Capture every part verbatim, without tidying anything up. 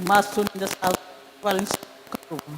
Masu ni da sa vale ni sa karuva.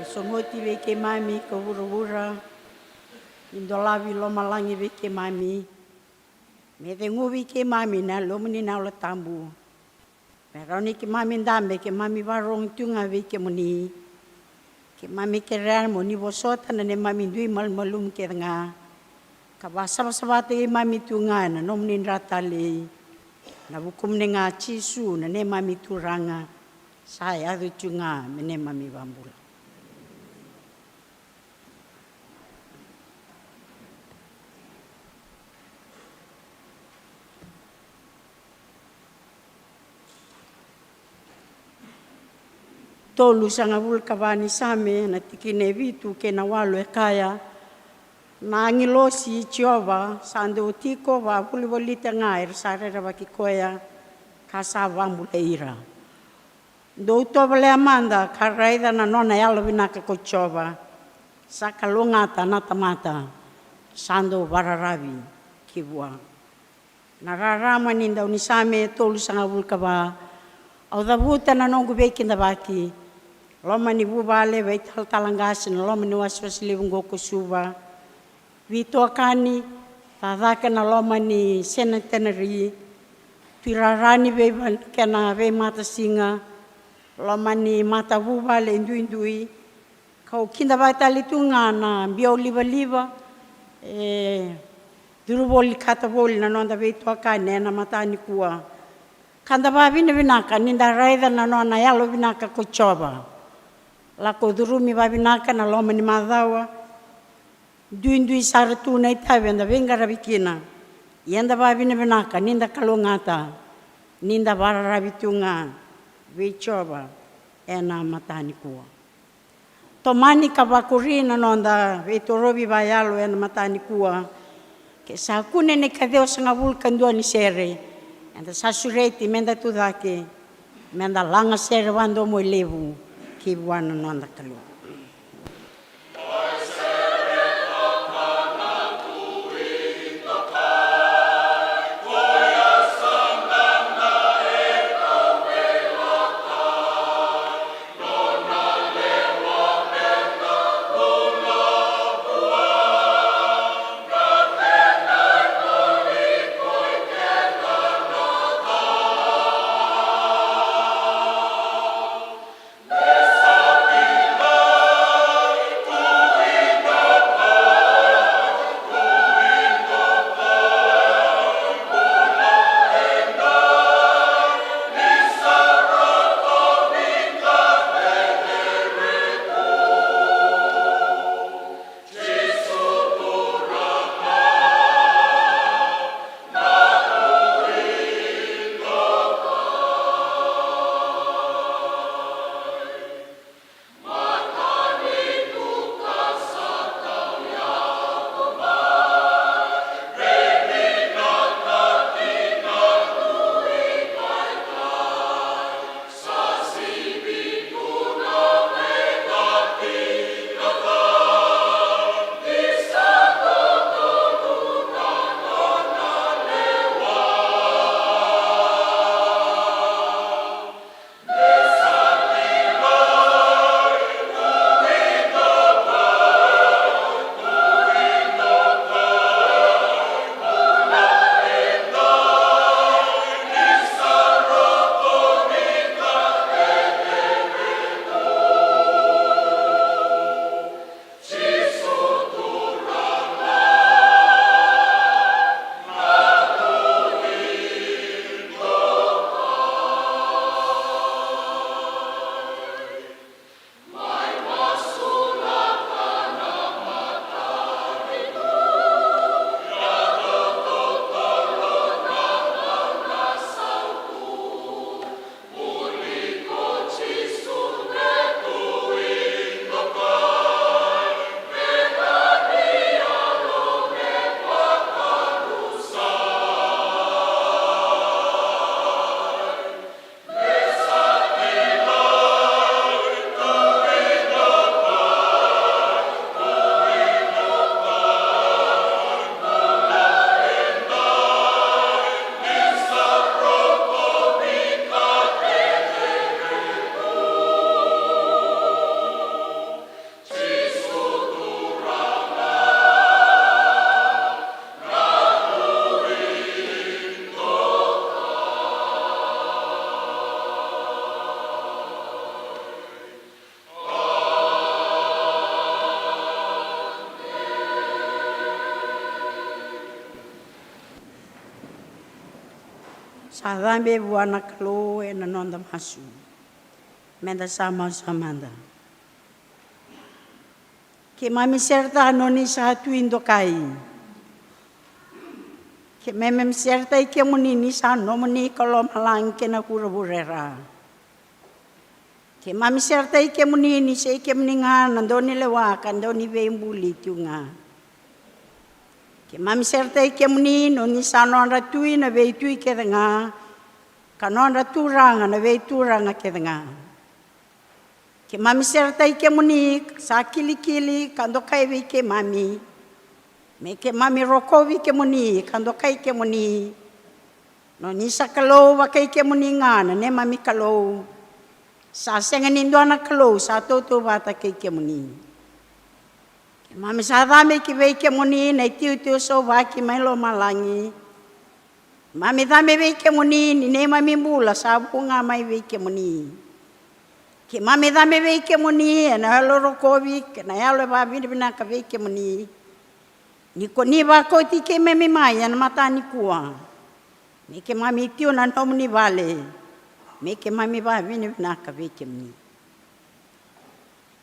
E sogoti vei keimami ko vuravura, ni dolavi lomalagi vei keimami, me ceguvi keimami na Yalomuni na Yalo Tabu, me rawa ni keimami dabe, keimami vakarorogo tu ga vei kemuni. Keimami kerea mo ni vosota na neimami dui malumalumu kece ga, ka vakasavasavataki keimami tu ga ena nomuni dra talei. Na vukumuni ga Jisu na neimami Turaga, sa yaco tu ga me neimami Vakabula. Tolusagavulu ka va ni Same, na tikina e vitu kei na walu e kaya: Na agilosi i Jiova sa dau tiko vakavolivolita ga era sa rerevaki koya, ka sa vakabulai ira. Dou tovolea mada ka raica na nona yalovinaka ko Jiova. Sa kalougata na tamata sa dau vakararavi ki vua. Na rarama ni daunisame e tolusagavulu ka va. Au cavuta na noqu veikidavaki, loma ni vuvale, veitalatala qase, na loma ni wasewase levu oqo ko Suva. Veitokani, cakacaka ena loma ni Centenary, tuirara ni veiva-, kena veimatasiga, loma ni matavuvale duidui. Kau kidavaki tale tu ga na biau livaliva e curu voli, kata voli na noda veitokani ena matanikua. Ka da vakavinavinaka ni da raica na nona yalovinaka ko Jiova. Lako curumi vakavinaka na loma ni macawa. Duidui sara tu na itavi eda veiqaravi kina. Ia da vakavinavinaka ni da kalougata, ni da vakararavi tu ga vei Jiova ena matanikua. Tomani ka vakuri na noda veitorovi vakayalo ena matanikua. Ke sa kune na ikaciwasagavulu ka dua ni sere, eda sa sureti meda tu cake, meda laga sere vakadomoilevu ki vua na noda Kalou. Sa cabe vua na Kalou ena noda masu. Meda sa masu mada. Keimami sereta noni sa Tui dokai. Keimami sereta i kemuni ni sa nomuni ka lomalagi kei na vuravura e ra. Keimami sereta i kemuni ni se i kemuni ga na dau ni lewa ka dau ni veibuli tu ga. Keimami sereta i kemuni noni sa nodra Tui na veitui kece ga, ka nodra Turaga na veituraga kece ga. Keimami sereta i kemuni sa kilikili ka dokai vei keimami. Me keimami rokovi kemuni ka dokai kemuni. Noni sa Kalou vakai kemuni ga na neimami Kalou. Sa sega ni dua na Kalou sa tautauvata kei kemuni. Keimami sa cabe ki vei kemuni na itiotio sauvaki mai lomalagi. Keimami cabe vei kemuni ni neimami bula sa vu ga mai vei kemuni. Keimami cabe vei kemuni ena yalo rokovi kei na yalo e vavinavinaka vei kemuni. Ni ko ni vakoti keimami mai ena mata ni kua. Me keimami tiko na nomuni vale. Me keimami vavinavinaka vei kemuni.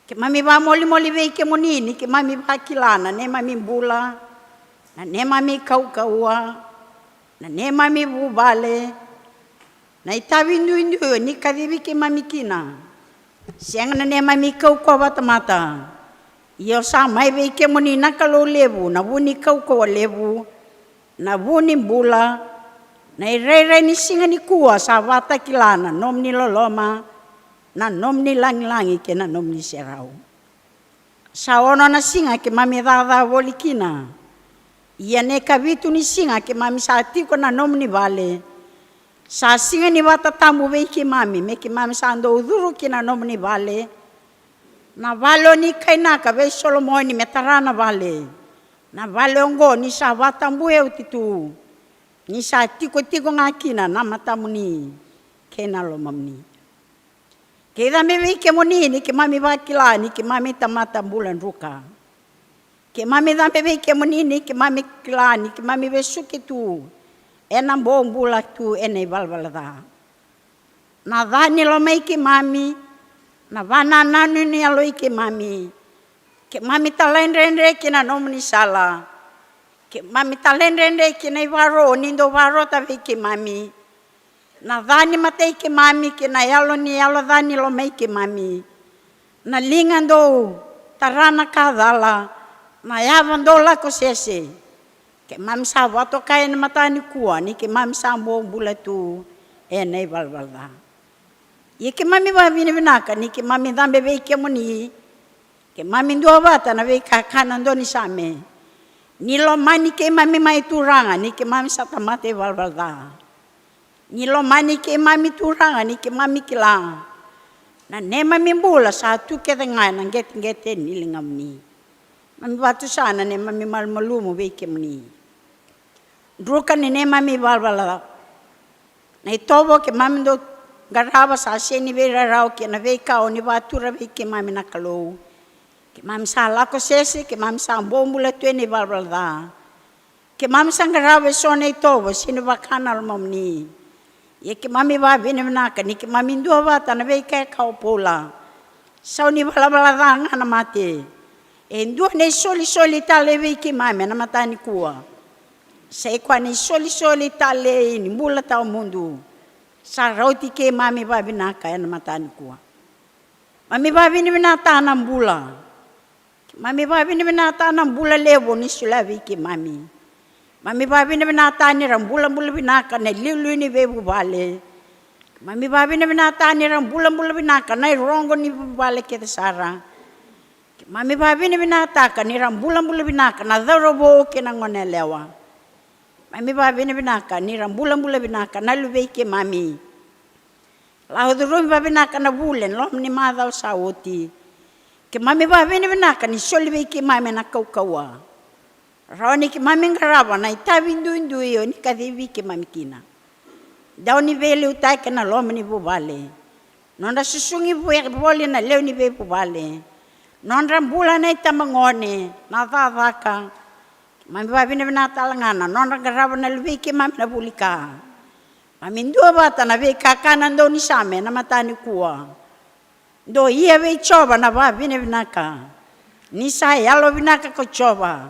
Keimami vamolimoli vei kemuni ni keimami vakila na neimami bula, na neimami kaukauwa, na neimami vuvale, na itavi duidui o ni kacivi keimami kina. Sega na neimami kaukauwa vata mata. Ia o sa mai vei kemuni na Kalou levu, na vu ni kaukauwa levu, na vu ni bula, na irairai ni siga ni kua sa vatakila na nomuni loloma, na nomuni lagilagi kei na nomuni serau. Sa ono na siga keimami caca voli kina. Ia na ikavitu ni siga keimami sa tiko na nomuni vale. Sa siga ni vatatabu vei keimami me keimami sa dau curu ki na nomuni vale. Na vale o ni kainaka vei Solomoni me tara na vale. Na vale oqo ni sa vatabuya oti tu. Ni sa tikotiko ga kina na matamuni kei na lomamuni. Kei cabe vei kemuni ni keimami vakila ni keimami tamata bula druka. Keimami cabe vei kemuni ni keimami kila ni keimami vesuki tu ena bobula tu ena ivalavala ca. Na ca ni lomai keimami, na vanananu ni yaloi keimami. Keimami talaidredre ki na nomuni sala. Keimami talaidredre ki na ivaro ni dau varota vei keimami. Na ca ni matai keimami kei na yalo ni yalo ca ni lomai keimami. Na liga dou tara na ka cala, na yava dou lako sese. Keimami sa vatokai ena mata ni kua ni keimami sa bobula tu ena ivalavala ca. Ia keimami vavinavinaka ni keimami cabe vei kemuni. Keimami duavata na veika e kaya na daunisame. Ni lomani keimami mai Turaga ni keimami sa tamata ivalavala ca. Ni lomani keimami Turaga ni keimami kila. Na neimami bula sa tu kece ga ena qeteqete ni ligamuni. Mami vatusa na neimami malumalumu vei kemuni. Druka ni neimami valavala. Na itovo keimami dau qarava sa sega ni veirarau kei na veika o ni vatura vei keimami na Kalou. Keimami sa lako sese, keimami sa bobula tu ena ivalavala ca. Keimami sa qarava eso na itovo sega ni vaka na lomamuni. Ia keimami vavinavinaka ni keimami duavata na veika e kaya o Paula. Sau ni valavala ca ga na mate. E dua na isolisoli talei vei keimami ena mata ni kua. Sa i koya na isolisoli talei ni bula tawamudu. Sa rauti keimami vavinaka ena mata ni kua. Mami vavinavinata na bula. Mami vavinavinata na bula levu ni solia vei keimami. Mami vavinavinata ni ra bulabula vinaka na iliuliu ni veivuvale. Mami vavinavinata ni ra bulabula vinaka na irogo ni vuvale kece sara. Mami vavinavinataka ni ra bulabula vinaka na cauravou kei na gone yalewa. Mami vavinavinaka ni ra bulabula vinaka na luvei keimami. Lako curumi vavinaka na vuli ena loma ni macawa sa oti. Keimami vavinavinaka ni soli vei keimami na kaukauwa. Rawa ni keimami qarava na itavi duidui o ni kacivi keimami kina. Dau ni veiliutaki ena loma ni vuvale. Nodra susugi voli na lewe ni veivuvale. Nodra bula na itabagone, na cakacaka. Keimami vavinavinaka tale ga na nodra qarava na luvei keimami na vuli ka. Mami dua vata na veikakana dau ni same na mata ni kua. Dou ia vei Jiova na vavinavinaka. Ni sa yalo vinaka ko Jiova.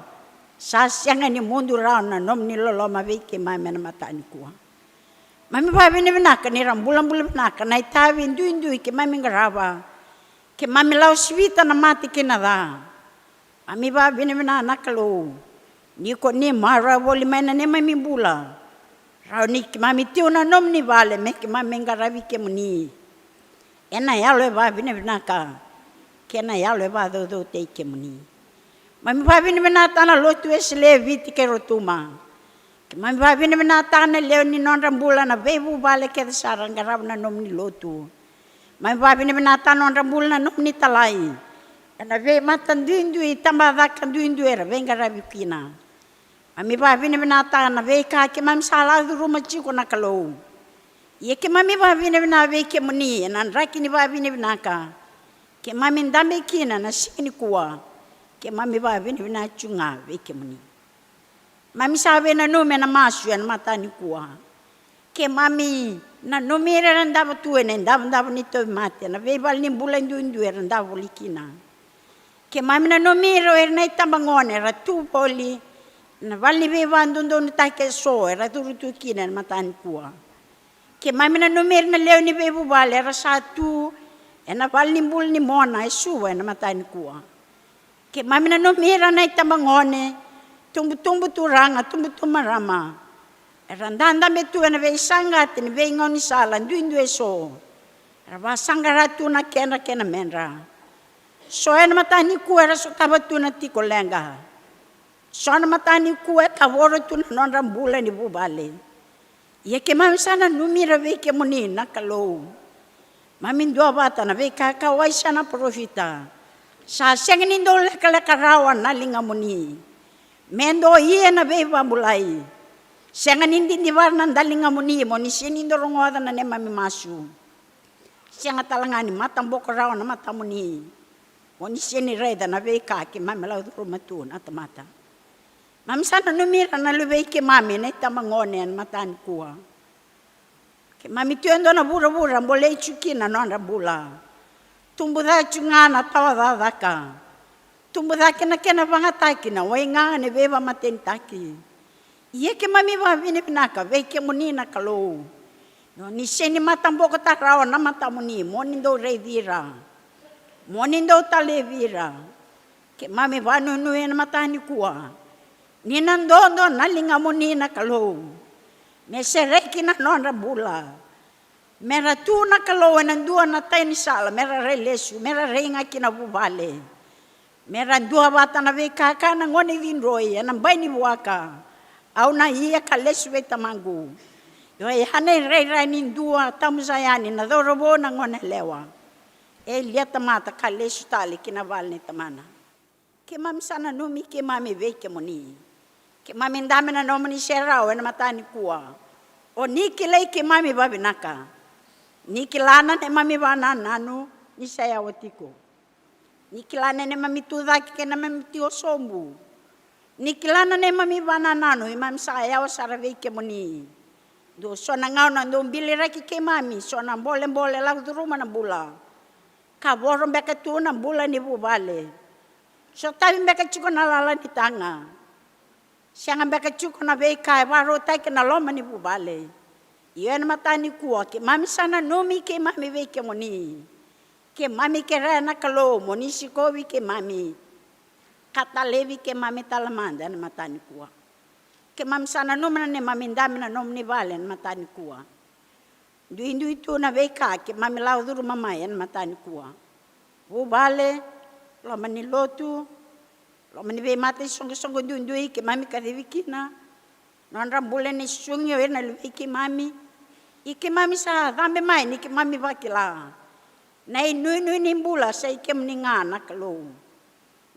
Sa sega ni mudu rawa na nomuni loloma vei keimami na mata ni kua. Mami vavinavinaka ni ra bulabula vinaka na itavi duidui keimami qarava. Keimami lau sivita na mate kei na ca. Mami vavinavinaka na Kalou. Ni ko ni marau voli mai na neimami bula. Rawa ni keimami tiko na nomuni vale me keimami qaravi kemuni. Ena yalo e vavinavinaka. Kei na yalo e vacaucautaki kemuni. Mami vavinavinaka na lotu Wesele e Viti kei Rotuma. Keimami vavinavinaka na lewe ni nodra bula na veivuvale kece sara qarava na nomuni lotu. Mami vavinavinaka nodra bula na nomuni talai. Ena veimata duidui, tabacakacaka duidui era veiqaravi kina. Mami vavinavinaka na veika keimami sa la curuma tiko na Kalou. Ia keimami vavinavinaka vei kemuni ena draki ni vavinavinaka. Keimami dabe kina na siga ni kua. Keimami vavinavinaka tiko ga vei kemuni. Mami sa veinanumi ena masu ena mata ni kua. Keimami nanumi ira era davo tu ena idavodavo ni tauvimate, na veivale ni bula duidui era davo voli kina. Keimami nanumi ira o ira na itabagone era tu voli na vale ni veivadodonutaki eso era curu tu kina ena mata ni kua. Keimami nanumi ira na lewe ni veivuvale era sa tu ena vale ni bula ni mona e Suva ena mata ni kua. Keimami nanumi ira na itabagone, tubutubu turaga, tubutubu marama. Era dadabe tu ena veisaqati ni veigaunisala duidui eso. Era vasaqara tu na kedra kei na medra. So ena mata ni kua era sotava tu na tiko leqa. So na mata ni kua e kavoro tu na nodra bula ni vuvale. Ia keimami sa nanumi ira vei kemuni na Kalou. Mami dua vata na veika kauaisana parofita. Sa sega ni dau lekaleka rawa na ligamuni. Me dou ia na veivabulai. Sega ni didivara na daligamuni mo ni sega ni dau rogoca na neimami masu. Sega tale ga ni mataboko rawa na matamuni. Mo ni sega ni raica na veika keimami lau curuma tu na tamata. Mami sa nanumi ira na luvei keimami na itabagone ena mata ni kua. Keimami tu e dua na vuravura bolei tu kina na nodra bula. Tubu ca tu ga na tawa cakacaka. Tubu ca kina kena vagataki na waigaga ni veivamatenitaki. Ia keimami vavinavinaka vei kemuni na Kalou. Ni sega ni matabokotaka rawa na matamuni mo ni dau raici ira. Mo ni dau talevi ira. Keimami vanuinui ena mata ni kua. Ni na dodo na ligamuni na Kalou. Me sereki na nodra bula. Me ra tu na Kalou ena dua na tai ni sala, me ra rai lesu, me ra rai ga ki na vuvale. Me ra dua vata na veikakana gone cidroi ena bai ni vuaka. Au na ia ka lesu vei tamaqu. Io, e a na irairai ni dua tabu sa yani na cauravou na gone yalewa. E lia tamata ka lesu tale ki na vale ni tamana. Keimami sa nanumi keimami vei kemuni. Keimami dabe na nomuni serau ena mata ni kua. O ni kilai keimami vavinaka. Ni kila na neimami vanananu ni sa yawa tiko. Ni kila na neimami tucake kei na neimami tiko sobu. Ni kila na neimami vanananu, keimami sa yawa sara vei kemuni. Dua so na gauna dou biliraki keimami, so na bolebole lau curuma na bula. Kavoro beka tu na bula ni vuvale. Sotavi beka tiko na lala ni taga. Sega beka tiko na veika e varautaki na loma ni vuvale. Io ena mata ni kua keimami sa nanumi keimami vei kemuni. Keimami kerea na Kalou mo ni sikovi keimami. Ka talevi keimami tale mada ena mata ni kua. Keimami sa nanuma na neimami dabe na nomuni vale ena mata ni kua. Duidui tu na veika keimami lau curuma mai ena mata ni kua. Vuvale, loma ni lotu, loma ni veimata isoqosoqo duidui keimami kacivi kina. Nodra bula ni sugi o ira na luvei keimami. I keimami sa cabe mai ni keimami vakila. Na inuinui ni bula sa i kemuni ga na Kalou.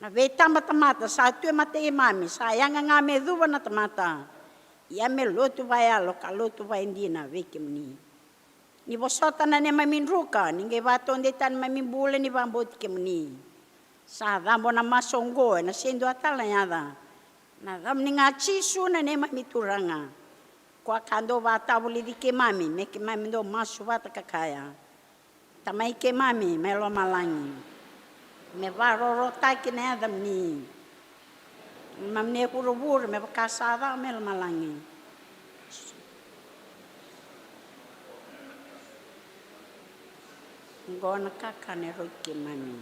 Na veitabatamata sa tu e mata i keimami, sa yaga ga me cuva na tamata. Ia me lotu vakayalo ka lotu vakaidina vei kemuni. Ni vosota na neimami druka, ni qai vakataudeitaka neimami bula ni vakabauti kemuni. Sa cabo na masu oqo, ena sega ni dua tale na yaca. Na yacamuni ga Jisu na neimami Turaga. Vua ka dau vakatavulici keimami, me keimami dau masu vata ka kaya: Tamai keimami mai lomalagi, me vakarorotaki na yacamuni. Neimami vurevure me vaka sa caka mai lomalagi. Oqo na kakana e rauti keimami.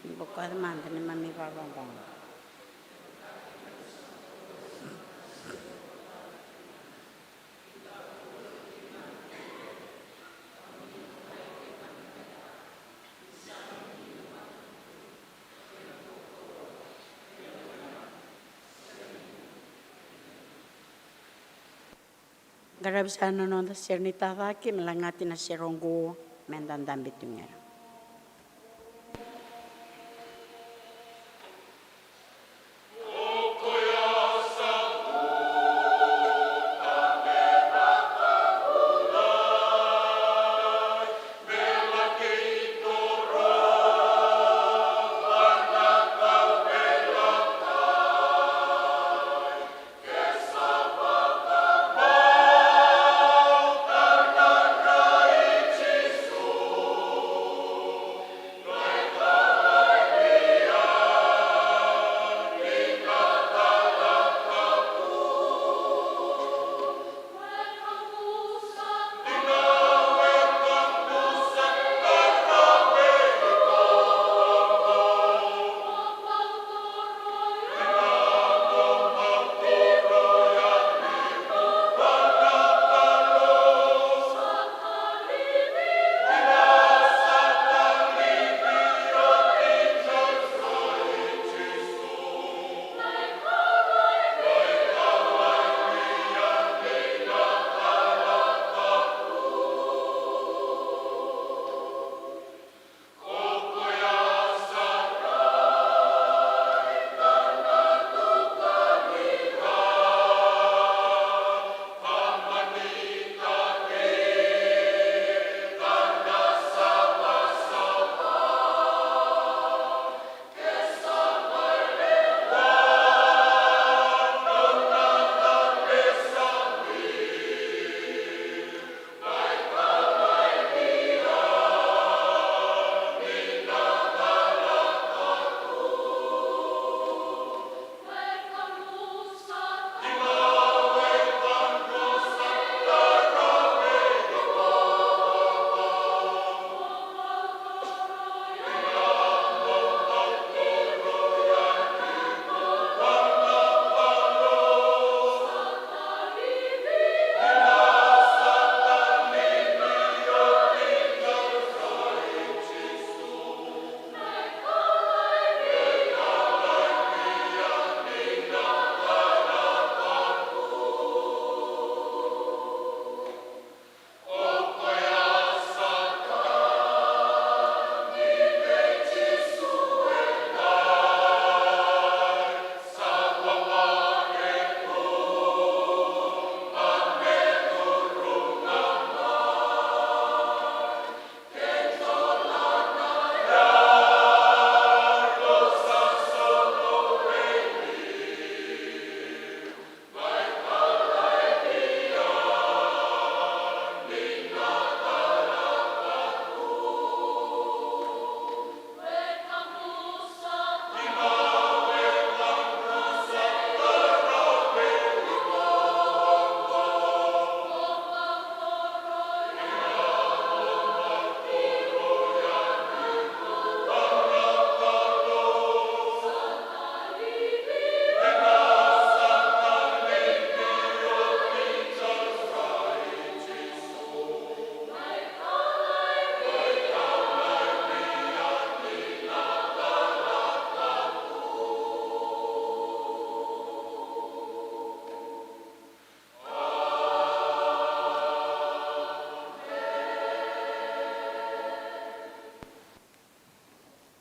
Ni bokoca mada neimami ivalavala ca. Qaravi sara na noda sere ni tacake, me lagati na sere oqo, me da dabe tu ga.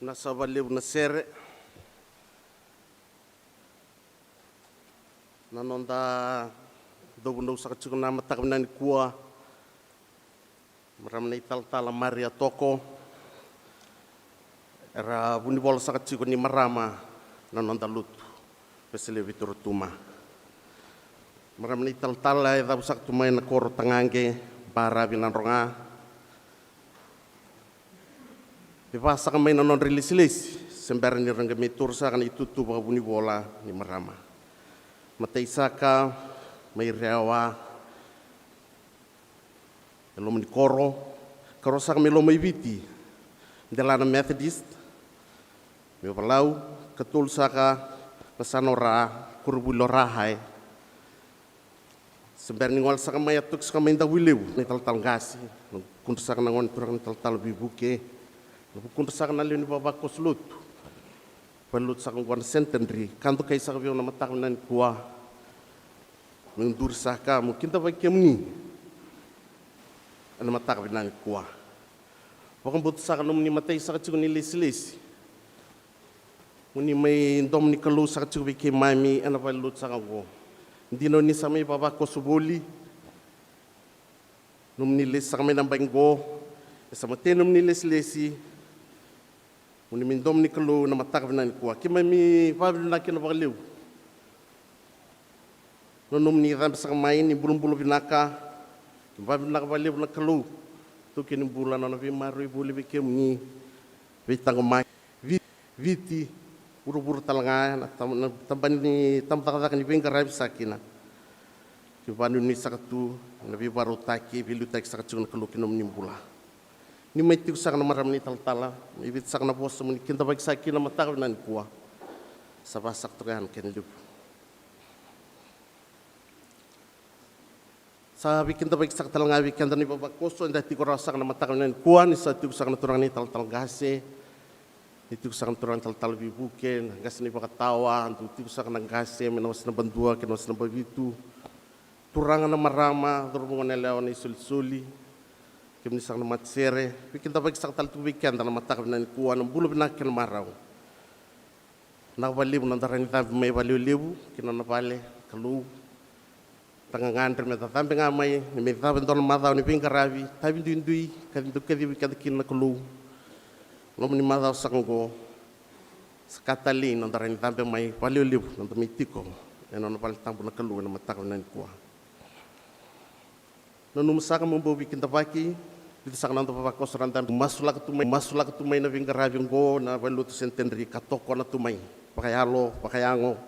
Na sa vakalevu na sere. Na noda cauvunau saka tiko na mataka vinaka nikua, marama na italatala Maria Toko, era vunivola saka tiko ni marama na noda lotu. Veselevitoro Tuma. Marama ni talatala e cavu saka tu mai na koro Tagaqe, Baravi, Nadroga. E va saka mai na nodra ilesilesi se bera ni ra qai mai taura saka na itutu vakavunivola ni marama. Matai saka mai Rewa, e loma ni koro, karua saka mai Lomaiviti, Delana Methodist, me valau, katolu saka na Sanora, koronivuli o Rahae. Se bera ni gole saka mai, a toki saka mai Davuilevu na italatala qase, na vukudra saka na gone turaga na italatala Vivuke, na vukudra saka na lewe ni vavakoso lotu. Valelotu saka oqo na Centenary, ka dokai saka vei au na mataka vinaka nikua. Meu duri saka meu kidavaki kemuni ena mataka vinaka nikua. Vakabauta saka nomuni matai saka tiko ni lesilesi. Moni mai domo ni Kalou saka tiko vei keimami ena valelotu saka oqo. Dina oni sa mai vavakoso voli. Nomuni lesi saka mai na bai qo, e sa matei nomuni lesilesi. Moni mai domo ni Kalou na mataka vinaka nikua. Keimami vavinavinaka kina vakalevu na nomuni cabe saka mai ni bulabula vinaka. Keimami vavinavinaka vakalevu na Kalou. Taukei ni bula na nona veimaroroi voli vei kemuni. Veitaqomaki. Vi-, Viti, vuravura tale ga, na tam-, na tabana ni tabacakacaka ni veiqaravi sa kina. Ke vanuinui saka tu na veivakarautaki, veiliutaki saka tiko na Kalou ki nomuni bula. Ni mai tiko saka na marama ni talatala, mai Viti saka na vosa moni kidavaki saka kina mataka vinaka nikua. Sa vasaka toka yani kena levu. Sa veikidavaki saka tale ga vei keda na ivavakoso eda tiko rawa saka na mataka vinaka nikua, ni sa tiko saka na turaga na italatala qase, ni tiko saka na turaga na italatala Vivuke, na qase na ivakatawa, dau tiko saka na qase mai na wase naba dua kei na wase naba vitu. Turaga na marama, cauravou, goneyalewa, na isolisoli, kemuni saka na matasere, veikidavaki saka tale tiko vei keda na mataka vinaka nikua, na bula vinaka kei na marau. Vinaka vakalevu na noda rawa ni cabe mai vakalevulevu ki na nona vale, Kalou. Da gagadre me da cabe ga mai, ni mai cava e dua na macawa ni veiqaravi, tavi duidui, ka dau kacivi keda kina na Kalou. Loma ni macawa saka oqo, sa ka talei na noda rawa ni cabe mai vakalevulevu, na noda mai tiko ena nona vale tabu na Kalou ena mataka vinaka nikua. Nanuma saka meu bau veikidavaki, vica saka na noda vavakoso ra dabe. Masulaka tu mai, masulaka tu mai na veiqaravi oqo na valelotu Centenary ka tokona tu mai vakayalo, vakayago,